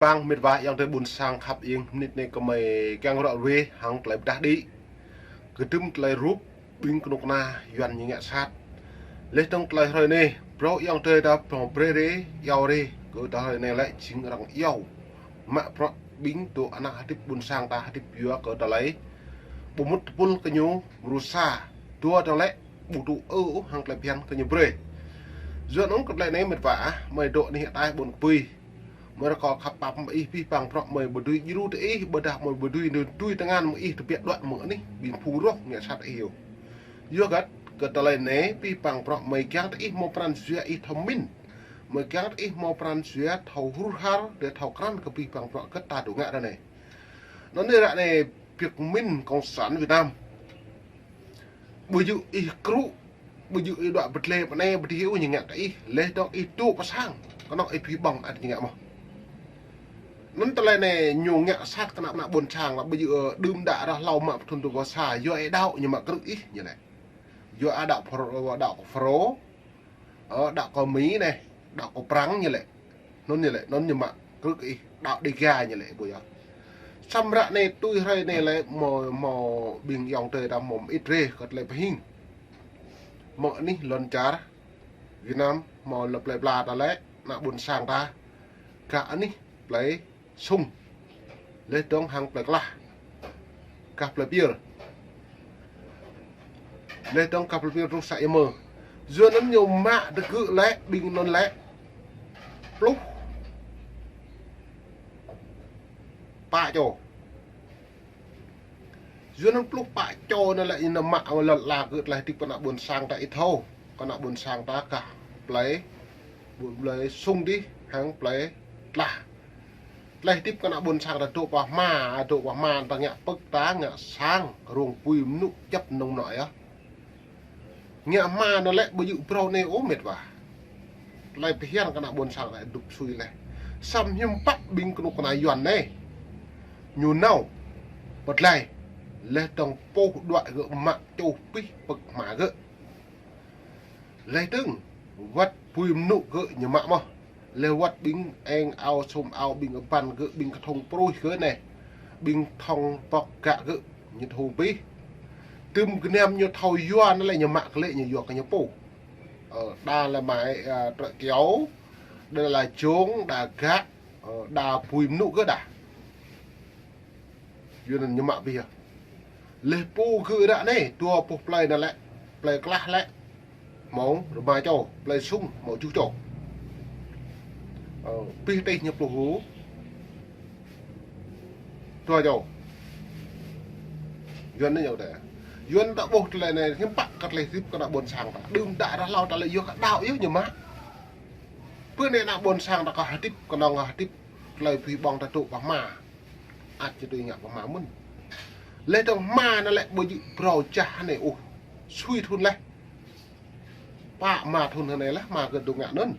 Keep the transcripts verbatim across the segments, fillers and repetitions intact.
Păng mĭt wa ayŏng adơi ƀuôn sang khăp ing, mơnit anai kơmơi kiăng ră ruai hăng tơlơi pơdah đĭ. Kơdŭm tơlơi rup ƀing kơnuk kơna Yuan ñu ngă sat. Laih dơ̆ng tơlơi hrơi anai, phrâo ayŏng adơi ta phrâo brơi rai, iâu rai, kơ tơlơi hrơi anai lĕ jing arăng iâu. Mă bruă ƀing dŏ ană hơdip ƀuôn sang ta hơdip yua kơ tơlơi ƀu mŭt tơpul kơ ñu mrô sa, dua dơ̆ng lĕ ƀu tŭ ư hăng tơlơi phiăn kơ ñu brơi. Yua anŭn kơ tơlơi anai mĭt wa ah, mơi dŏ anih ataih ƀôn kơpui. Mơi rơkâo khăp pap mơ̆ng ih, pih păng bruă mơi ƀu dưi djru tơ ih, ƀôdah mơi ƀu dưi nư tui tơngan mơ̆ng ih tơbiă đuaĭ mơ̆ng anih ƀing phung roh ngă sat ih yơh. Yua hơget kơ tơlơi anai, pih păng bruă mơi kiăng tơ ih hmâo pran jua ih thâo mĭn. Mơi kiăng tơ ih hmâo pran jua thâo hur har, đe thâo krăn kơ pih păng bruă hơget ta dŏ ngă ră anai. Anŭn anai ră anai, Việt Minh Cộng sản Việt Nam. Ƀu djơ̆ ih krŭ, ƀu djơ̆ ih đuaĭ pơdlai pơ anai pơdih ôh ñu ngă kơ ih, laih dơ̆ng ih dŏ pơ sang, kơnơ̆ng ih ƀuh ƀơ̆ng ăt ñu ngă mơ̆n. Anŭn tơlơi anai ñu ngă sat kơ ană ƀuôn sang lă, ƀu djơ̆, ơ, đưm đă ră hlâo mă pơthun tơgô sa, yua ih đaŏ ñu mă krư̆ ih ñu lĕ. Yua ih đaŏ Phro, đaŏ kơ Phro, ơ, đaŏ kơ Mi anai, đaŏ kơ Prăng ñu lĕ. Anŭn ñu lĕ, anŭn ñu mă krư̆ ih, đaŏ Đêga ñu lĕ, ƀu yơh. Samơ̆ ră anai tui hrơi anai lĕ hmâo, hmâo ƀing ayŏng adơi ta hmâo mơit rai kơ tơlơi pơhing. Hmâo anih lŏn čar Việt Nam, hmâo lŏn plơi pla ta lĕ, ană ƀuôn sang ta, gah anih plơi Sung. Laih dơ̆ng hăng plơi Klah. Gah plơi Piêr. Laih dơ̆ng gah plơi Piêr truh să Ia Mơ. Yua anŭn ñu mă tơgŭ lĕ, ƀing anŭn lĕ pluh pă čô. Yua anŭn pluh pă čô anŭn lĕ ñu mă lŏn ala gơ̆ tơlơi hơdip kơ ană ƀuôn sang ta ih thâo. Kơ ană ƀuôn sang ta gah plơi, ƀu-, plơi Sung dih hăng plơi Klah. Tơlơi hơdip kơ ană ƀuôn sang ta dŏ pơ hma, dŏ pơ hma ta ngă pơ̆k ta ngă sang, rông apui mơnŭ djŏp mơnơ̆ng mơnŏ yơh. Ngă hma anŭn lĕ ƀu djơ̆ phrâo anai ôh mĕt wa. Tơlơi phiăn kơ ană ƀuôn sang ta dŏ sui laih. Samơ̆ hiư̆m pă ƀing kơnuk kơna Yuan anai. Ñu nao pơdlai. Laih dơ̆ng pô đuaĭ gơ̆ mă čuh pih pơ̆k hma gơ̆. Laih dơ̆ng, wơ̆t apui mơnŭ gơ̆ ñu mă mơ̆n. Laih wơ̆t ƀing eng ao sum ao, ƀing abăn gơ̆, ƀing kơthŭng pruih gơ̆ anai. Ƀing thŏng pŏk gak gơ̆ ñu thâo pih. Tơm gơnam ñu thâo yua anŭn lĕ ñu mă kơ lĕ ñu yua kơ ñu pô. Ơ, đa lĕ mai, ơ, trơ̆ kiao, đa lĕ jông, đa gak, ơ, đa apui mơnŭ gơ̆ đa. Yua anŭn ñu mă pih yơh. Laih pô gơ̆ ră anai, dua pluh plơi anŭn lĕ, plơi Klah lĕ hmâo rơma čô, plơi Sung hmâo tơjuh čô. Ơ, pih tih ñu pluh dua čô. Yua anŭn ñu tơ. Yua anŭn ta ƀuh tơlơi anai, hiư̆m pă kơ tơlơi hơdip kơ ană ƀuôn sang ta. Đưm đă ră hlâo ta lĕ yua kơ đaŏ yơh ñu mă. Bơ anai ană ƀuôn sang ta kơ hơdip, kơnơ̆ng hơdip tơlơi ƀuh ƀơ̆ng ta dŏ pơ hma. Ăt či tui ngă pơ hma mơ̆n. Laih dơ̆ng hma anŭn lĕ ƀu djơ̆ phrâo čah anai ôh. Sui thŭn laih. Pă hma thŭn anai laih hma gơ̆ dŏ ngă anŭn.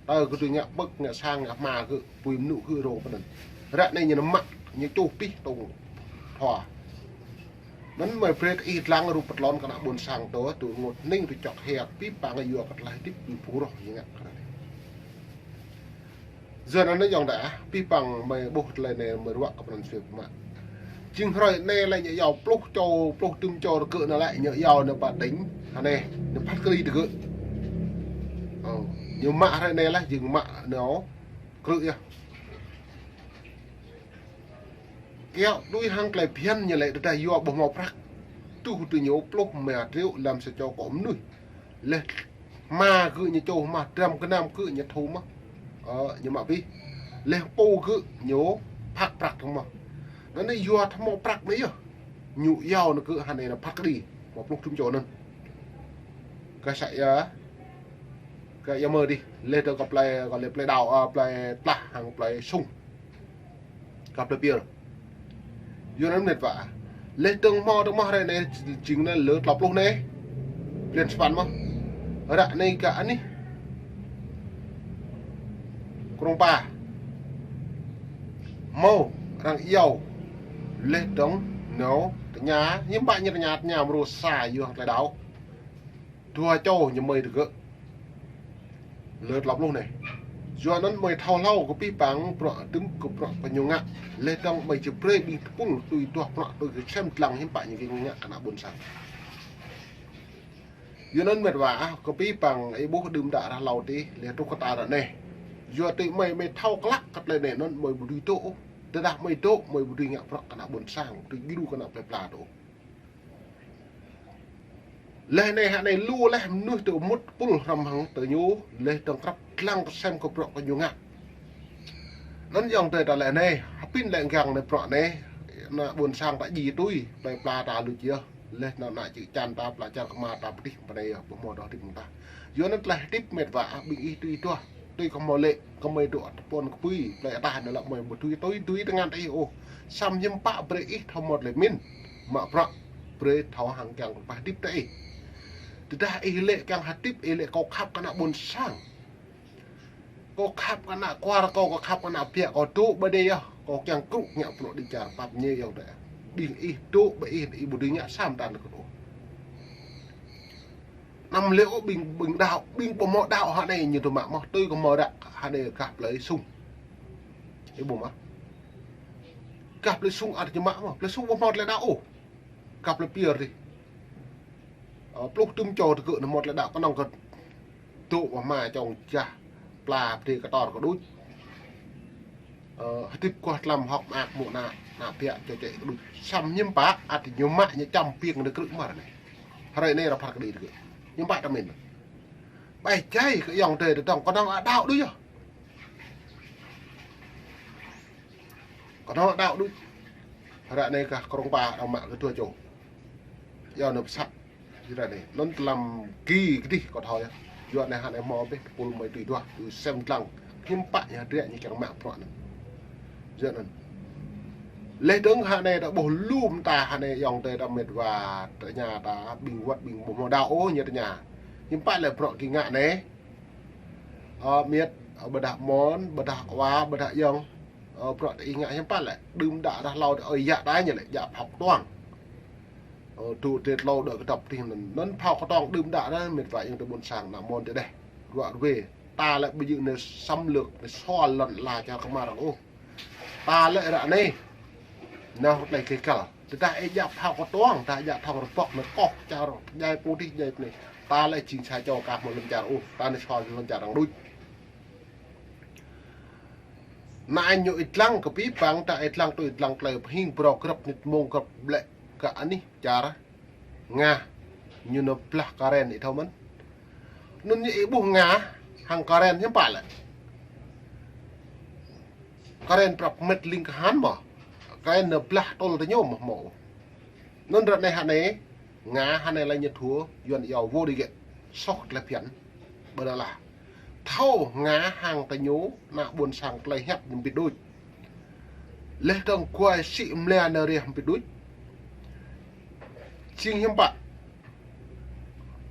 Tơ gơ̆ dŏ ngă pơ̆k, ngă sang, ngă hma gơ̆, apui mơnŭ gơ̆ rông pơ anŭn. Ră anai ñu mă, ñu čuh pih tŏng thua. Anŭn mơi brơi kơ ih lăng rup pơtlon kơ ană ƀuôn sang tơ, tui rơngot hning, tui čŏk hia, pih păng yua kơ tơlơi hơdip ƀing phung roh ñu ngă kơ anai. Yua anŭn anai ayŏng adơi ah, pih păng mơi ƀuh tơlơi anai mơi ruă kơ pran jua mă. Jing hrơi anai lĕ ñu iâu pluh čô, pluh tơm čô rơgơ̆ anŭn lĕ ñu iâu anŭn pơ tỉnh, anai, anŭn phat kơđi rơgơ̆. Ơ, ñu mă hrơi anai lĕ jing mă anŭn krư̆ yơh. Kiăo tui hăng tơlơi phiăn ñu lĕ tơdah yua ƀu hmâo prăk. Tuh tui ñu pluh rơma triệu lăm sa čô akŏ mơnuih. Laih hma gơ̆ ñu čuh mơ̆n, dram gơnam gơ̆ ñu thâo mơ̆n. Ơ, ñu mă pih. Laih pô gơ̆ ñu phak prăk mơ̆n. Anŭn anai yua thâo hmâo prăk anai yơh. Ñu iâu anŭn gơ̆ hơnai anŭn phat kơđi. Hmâo pluh tơm čô anŭn. Kơ să Ia, kơ Ia Mơ dih. Laih dơ̆ng kơ plơi, kơ lĕ plơi Đao, ơ, plơi Klah hăng plơi Sung. Kơ plơi Piêr. Yua anŭn mĕt wa. Laih dơ̆ng hmâo dơ̆ng mơ̆n hrơi anai jing anŭn lơ klâo pluh anai. Blan sapăn mơ̆n. Ră anai gah anih Krông Pa. Hmâo arăng iâu. Laih dơ̆ng nao tơña, hiư̆m pă ñu tơña, tơña mrô sa yua hăng tơlơi đaŏ. Dua čô ñu mơi rơgơ̆. Lơ klâo pluh anai. Yua anŭn mơi thâo hlâo kơ pih pang bruă tŭm kơ bruă kơ ñu ngă. Leh dơ̆ng mơi či brơi ƀing tơpul tui duah bruă tui kơ sem lăng hiư̆m pă ñu kiăng ngă kơ ană ƀôn sang. Yua anŭn mĕt wa ah, kơ pih pang ih ƀuh đưm đă rah hlâo tih, leh truh kơ ta ră anai. Yua tui mơi, mơi thâo klă kơ tơlơi anai anŭn mơi ƀu dưi dŏ ôh. Tơdah mơi dŏ, mơi ƀu dưi ngă bruă kơ ană ƀôn sang, ƀu dưi djru kơ ană plơi pla dŏ ôh. Leh anai hă anai lu leh mơnuih tơ mŭt pul hrăm hăng tơ ñu, leh dơ̆ng krăp lăng kơ sem kơ bruă kơ ñu ngă. Anŭn yơ̆ng tơi ta leh anai, hơpĭn leh kiăng anai bruă anai, ană ƀôn sang ta djai tui, plơi pla ta luč yơh, leh anŭn ană čư̆ čan ta, pla čar kơmar ta pơdih pơ anai yơh, ƀu hmâo dŏ hơdip mơ̆ng ta. Yua anŭn tơlơi hơdip mĕt wa ah, ƀing ih tui duah, tui kơ hmâo lĕ, kơ mơi dŏ tơpŭn kơ pui, plơi ta anai lĕ mơi ƀu tui, tui, tui tơngan ta ih ôh. Samơ̆ hiư̆m pă brơi ih thâo mơ̆t lĕ min. Mă bruă brơi thâo hăng kiăng kơ pơhơdip ta ih. Tơdah ih lĕ kiăng hơdip, ih lĕ kâo khăp kơ ană ƀôn sang. Kâo khăp kơ ană kuar kâo, kâo khăp kơ ană biă kâo, dŏ ƀơi dih yơh. Kâo kiăng krŭ ngă bruă đĭ čar pap ñe yơ̆ng tơi. Ƀing ih dŏ ƀơi ih, ih ƀu dưi ngă sa mơta nơ̆ kơ ôh. Anăm lĕ ôh ƀing, ƀing đaŏ, ƀing ƀu hmâo đaŏ hă anai ñu tơmă mơ̆, tui kơ hmâo ră hă anai gah plơi sung. Ih ƀuh mơ̆. Gah plơi sung ăt ñu mă mơ̆, plơi sung ƀu hmâo tơlơi đaŏ ôh. Gah plơi pia dih. Ơ, pluh tŭm čô tơgơ̆ anŭn hmâo tơlơi đaŏ kơnơ̆ng kơ dŏ wa ma čŏng jah pla pơdê kơtor kơ đuč. Ơ, hơdip kuah tlam hŏk mơak mŭ ană, ană biă čô čĕ kơ đuč. Samơ̆ hiư̆m pă, ăt ñu mă ñu čăm piêng anai krư̆ mơ̆r anai. Hrơi anai ră phat kơđi tơgơ̆. Hiư̆m pă ta min. Ƀai jai kơ yơ̆ng tơi tơdơ̆ng kơnơ̆ng ăt đaŏ đuč yơh. Kơnơ̆ng đaŏ đuč. Ră anai gah Krông Pa arăng mă kơ dua čô. Yua anŭn pơsăt. Ră anai. Anŭn tơlăm ki kơdih kơ thâo yơh. Yua anai hă anai hmâo ƀĕ tơpul mơi tui duah, tui sem lăng. Hiư̆m pă ñu hơdră ñu kiăng mă bruă anŭn. Yua anŭn. Leh dơ̆ng hă anai ta ƀuh lu mơta hă anai yơ̆ng tơi ta mĕt wa tơña ta ƀing wơ̆t ƀing ƀu hmâo đaŏ ôh ñu tơña. Hiư̆m pă lĕ bruă ki ngă anai. Ơ, mĕt, ơ, ƀôdah mon, ƀôdah wa, ƀôdah yơ̆ng. Ơ, bruă tơ ih ngă hiư̆m pă lĕ, đưm đă rah hlâo tơ ơi yă ta ñu lĕ, djă phao kơtuang. Ơ, tŭ tê tlâo đơ kơdŏp tih anŭn, anŭn phao kơtuang đưm đă rah, mĕt wa yơ̆ng tơ ƀôn sang, ană mon tơ đeh. Ruă ruê, ta lĕ ƀu djơ̆ anai xâm lược, anai sual lŏn ala čar kơmar arăng ôh. Ta lĕ ră anai, nao tơlơi kê kăl. Tơdah ih djă phao kơtuang, ta djă thŏng rơbŏk anai koh, čar djai pô tih djai pô anai. Ta lĕ jing sa čô kah mơ̆ lŏn čar ôh, ta anai sual lŏn čar arăng đuč. Anai ñu ih lăng kơ pih pang, ta ih lăng tui ih lăng tơlơi pơhing brâo grăp mơnit mông grăp ƀlĕ kơ anih čar Nga. Ñu nao blah Karen ih thâo mơ̆n. Anŭn ñu ih ƀuh Nga hăng Karen hiư̆m pă lĕ. Karen prăp mĕt ling kơ han mơ̆. Karen nao blah tơl tơ ñu mơ̆ hmâo. Anŭn ră anai hă anai, Nga hă anai lĕ ñu thua, Yuan iâu vô đi gĕt. Soh tơlơi phiăn. Ƀơi anŭn lah. Thâo Nga hăng tơ ñu, ană ƀôn sang tơlơi hiăp ñu ƀu đôč. Leh dơ̆ng kuai sĭ mlĕ anai reh ƀu đôč. Jing hiư̆m pă.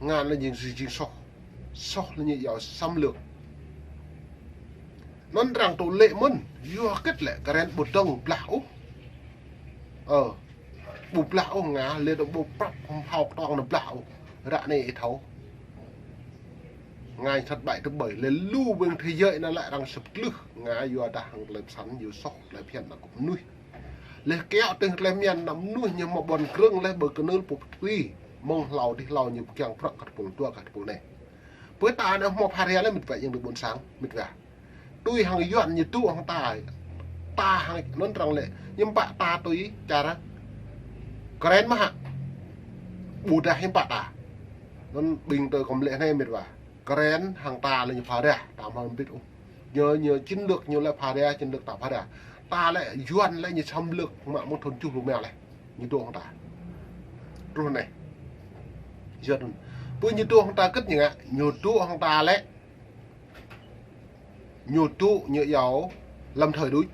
Nga lĕ jing, jing soh. Soh lĕ ñu iâu xâm lược. Anŭn arăng tŭ lĕ mơ̆n, yua hơget lĕ Karen ƀu dơ̆ng blah ôh. Ơ, ƀu blah ôh Nga, lĕ dơ̆ng ƀu prăp hŏm phao kơtuang anŭn blah ôh. Ră anai ih thâo. Nga thất bại thứ bảy, lĕ lu ƀing thế giới anŭn lĕ arăng sĭt klưh. Nga yua dah hăng tơlơi pơsăn, yua soh, tơlơi phiăn ană kŭp mơnuih. Leh kiaŏ tơ̆ng tơlơi mian ană mơnuih ñu hmâo ƀôn krơ̆ng leh ƀơi kơnưl pô pơtui. Mơ̆ng hlâo dih hlâo ñu pơkiăng prăk kơ tơpul dua kơ tơpul anai. Pơ ta anai hmâo phara lĕ mĕt wa yơ̆ng tơ ƀôn sang, mĕt wa. Tui hăng Yuan ñu dŏ hăng ta. Ta hăng anŭn arăng lĕ, hiư̆m pă ta tui čar Karen mơ̆ hă. Ƀôdah hiư̆m pă ta. Anŭn ƀing tơ kơm lĕ anai mĕt wa. Karen hăng ta lĕ ñu phara, ta hmâo ƀĭt ôh. Ñu, ñu chiến lược ñu lĕ phara, chiến lược ta phara. Ta lĕ Yuan lĕ ñu xâm lược mă mơ̆ng thŭn tơjuh pluh rơma leh. Ñu dŏ hăng ta. Truh anai. Yuan. Pơ ñu dŏ hăng ta hơget ñu ngă, ñu dŏ hăng ta lĕ. Ñu dŏ, ñu iâu lâm thời đôč.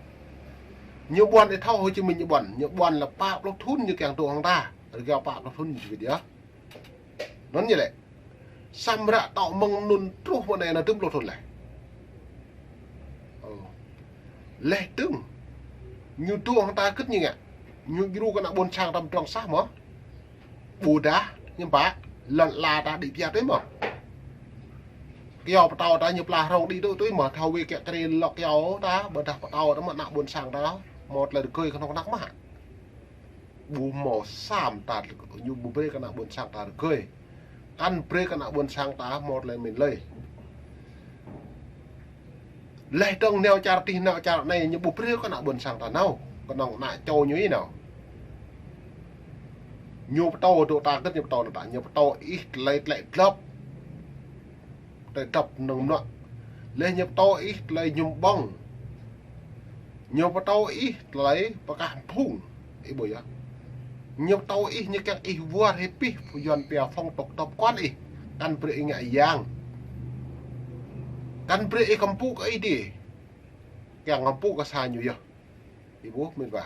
Ñu ƀuăn ih thâo Hồ Chí Minh ñu ƀuăn, ñu ƀuăn lĕ pă pluh thŭn ñu kiăng dŏ hăng ta. Rơgao pă pluh thŭn ñu či wĭt yơh. Anŭn ñu lĕ. Samơ̆ ră tŏ mơ̆ng anŭn truh mơ̆ng anai nao dŭm pluh thŭn leh. Ơ. Leh dơ̆ng. Ñu dŏ hăng ta hơget ñu ngă. Ñu djru kơ ană ƀôn sang ta pơdrŏng sah mơ̆. Ƀôdah, hiư̆m pă, lŏn ala ta đĭ pia tui mơ̆. Kyâo pơtâo ta ñu pla hrŏng đĭ tui tui mơ̆ thâo wĭ kiăng kri lŏk kyâo ta, ƀơdah pơtâo ta mơ̆ ană ƀôn sang ta, hmâo tơlơi rơgơi kơnơ̆ng kơnăk mơ̆. Ƀu hmâo sa mơta ñu ƀu brơi kơ ană ƀôn sang ta rơgơi. Kăn brơi kơ ană ƀôn sang ta hmâo tơlơi mĭn lơi. Laih dơ̆ng nao čar tih nao čar anai ñu ƀu brơi kơ ană ƀôn sang ta nao. Kơnơ̆ng ană čô ñu ih nao. Ñu pơtô dŏ ta gĕt ñu pơtô ta, ñu pơtô ih tơlơi tlĕ dlŏp. Tơlơi dlŏp nơ̆ng mơnuă. Laih ñu pơtô ih tơlơi mơñum ƀơ̆ng. Ñu pơtô ih tơlơi pơkah phung. Ih ƀuh yơh. Ñu pơtô ih ñu kiăng ih wơr hĭ pih Yuan pia phong tŏk tŏp kuan ih. Kăn brơi ih ngă yang. Kăn brơi ih kơmpŭ kơ ih dih. Kiăng kơmpŭ kơ sa ñu yơh. Ih ƀuh mĭn wa.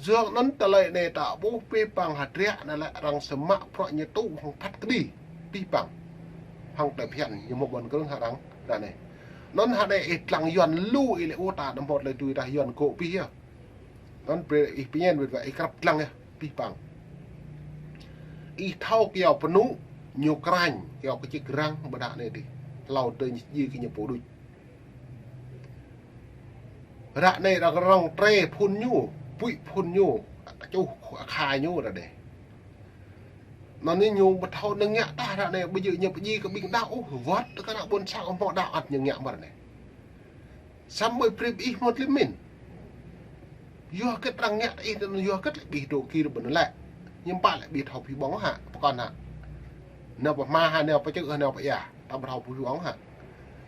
Yua anŭn tơlơi anai ta ƀuh pih pang hơdră anai lĕ arăng sơmă prŏ ñu tŭ hăng phat kơđi. Pih pang. Hăng tơlơi phiăn ñu mơ̆ ƀôn krơ̆ng hăng arăng ră anai. Anŭn hă anai ih lăng Yuan lu ih lĕ ôh ta đăm hmâo tơlơi tui ta Yuan gŏ pih yơh. Anŭn brơi ih pơñen wĭt wa ih krăp lăng yơh pih pang. Ih thâo kyâo pơnŭ ñu krăn kyâo kơčik răng ƀơdah anai dih. Hlâo tơñ ji kơ ñu pô đuč. Ră anai arăng rŏng trê phun ñu, pui phun ñu, čuh akha ñu ră anai. Anŭn anai ñu ƀu thâo nơ̆ng ngă tah ră anai ƀu djơ̆ ñu pơdjai kơ ƀing đaŏ ôh, wơ̆t kơ ană ƀôn sang hmâo đaŏ ăt ñu ngă mơ̆ ră anai. Samơ̆ brơi ih hmâo tơlơi mĭn. Yua hơget arăng ngă ih, yua hơget lĕ ƀing dŏ kir ƀơ̆n lĕ. Hiư̆m pă lĕ ƀing thâo pih ƀơ̆ng hă, pơkŏn hă. Nao pơ hma hă, nao pơ čư̆ hă, nao pơ ia, ta ƀu thâo pih ƀơ̆ng hă.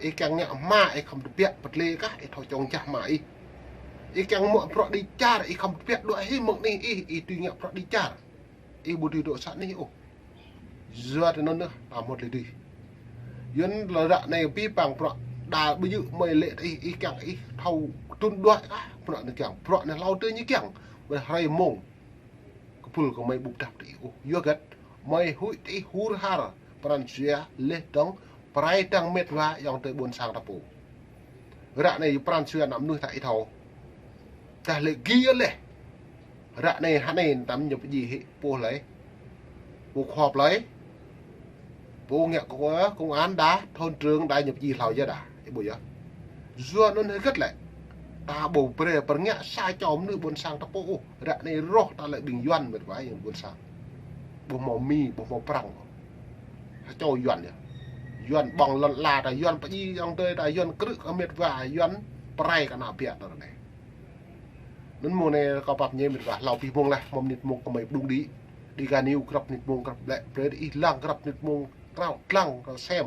Ih kiăng ngă hma, ih khŏm tơbiă pơtlê kah, ih thâo čŏng jah hma ih. Ih kiăng mă prŏ đĭ čar, ih khŏm tơbiă đuaĭ hĭ mơ̆ng anih ih, ih tui ngă prŏ đĭ čar. Ih ƀu dưi dŏ sa anih ôh. Yua tui anŭn yơh, ta hmâo tơlơi dưi. Yuan lĕ ră anai pih pang prŏ đa ƀu djơ̆ mơi lĕ ih, ih kiăng ih thâo tŭn đuaĭ kah, prŏ anai kiăng, prŏ anai hlâo tơñ ñu kiăng, ƀơdah hrơi mông. Kơpul kơ mơi ƀu pơdah tơ ih ôh. Yua hơget, mơi huĭ tơ ih hur har, pran jua laih dơ̆ng, pơrai dăng met wa ayŏng adơi ƀôn sang ta pô. Ră anai pran jua ană mơnuih ta ih thâo. Tah lĕ gih laih. Ră anai hă anai tăm ñu pơdjai hĭ pô hlơi. Pô khua plơi. Pô ngă kơ công an đa, thôn trưởng đa ñu pơdjai hlâo yơh đa. Ih ƀuh yơh. Yua anŭn hơget lĕ. Ta ƀu brơi pơrngă sa čô mơnuih ƀôn sang ta pô ôh. Ră anai rŏh ta lĕ ƀing Yuan met wa ayŏng ƀôn sang. Ƀu hmâo Mi, ƀu hmâo Prăng. Sa čô Yuan yơh. Yuan ƀơ̆ng lŏn ala ta, Yuan pơdjai ayŏng adơi ta, Yuan krư̆ kơ met wa, Yuan pơrai kơ ană biă ta ră anai. Anŭn mông anai kâo pap ñe met wa hlâo pih mông laih, hmâo mơnit mông kơ mơi pơdŏng đĭ. Đi gah New grăp mơnit mông grăp lĕ, brơi ih lăng grăp mơnit mông krao lăng krao sem.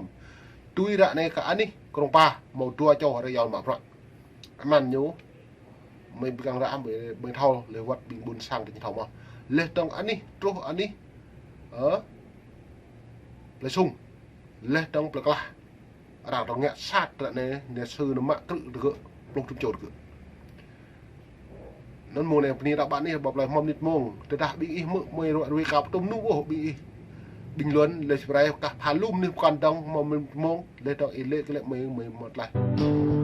Tui ră anai kơ anih Krông Pa, hmâo dua čô rơyâo mă prăk. Anăn ñu, mơi ƀing ră mơi, mơi thâo, laih wơ̆t ƀing ƀôn sang ta ñu thâo mơ̆. Laih dơ̆ng anih, truh anih, ơ, Plơi Sung, laih dơ̆ng Plơi Klah. Arăng tơngă sat ră anai, anai sư nao mă krư̆ tơgơ̆, pluh tŭm čô tơgơ̆. Anŭn mông anai bơni ră ƀă anih, ƀơi plơi hmâo mơnit mông. Tơdah ƀing ih mơ̆, mơi ruă ruai kơ pơtŭm nu ôh ƀing ih. Bình luận, laih sơprai kah pha lum anih pơkŏn dơ̆ng hmâo mơnit mông, laih dơ̆ng ih lĕ kơ lĕ mơi, mơi mơ̆ tlaih.